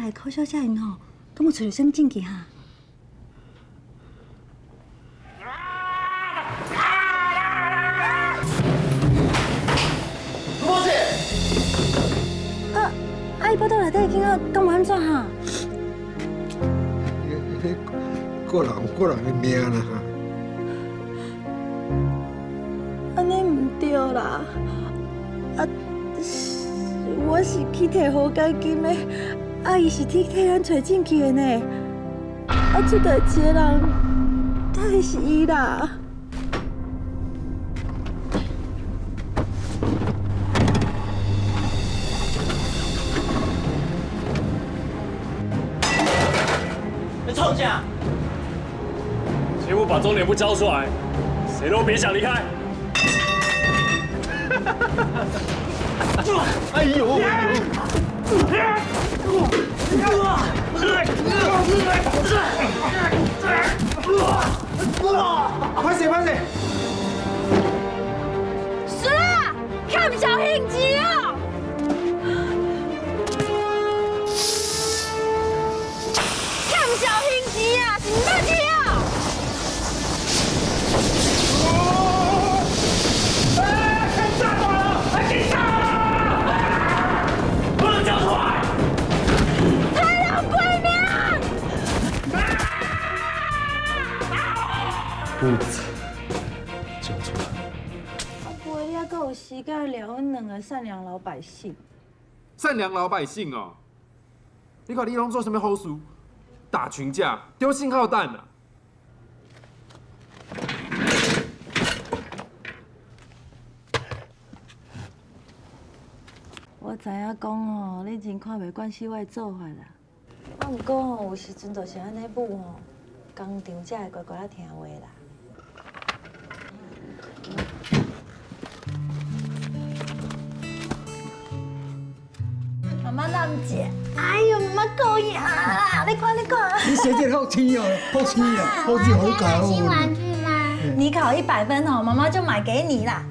來柯小姐𪜶吼，敢有揣著啥物證據哈？卢姐，啊，啊伊腹肚內底囡仔敢有按怎哈？個人有個人的命啦。按呢毋對啦，啊，我是去提和解金的，啊，伊是去替咱揣證據的呢。啊，出代誌的人，當然是伊啦。你創啥？誰不把鐘點簿交出來，誰都別想離開。哎呦！歹勢歹勢。孫啊，欠小興錢哦！欠小興錢啊，是毋捌聽哦？不能交出來！太陽歸命！不交出來。我你還閣有時間掠阮兩个善良老百姓？善良老百姓哦，你看你攏做啥物好事？打群架、丟信號彈啊！我知影講吼，你真看袂慣小我的做法啦。啊，毋過吼，有時陣就是按呢舞吼，工廠才會乖乖仔聽話啦。媽媽攬者，哎呦，媽媽夠贏啦！你看，你看。你寫這個好聽哦，好聽啊，好聽好教新玩具嗎？你考100分哦，媽媽就買給你啦。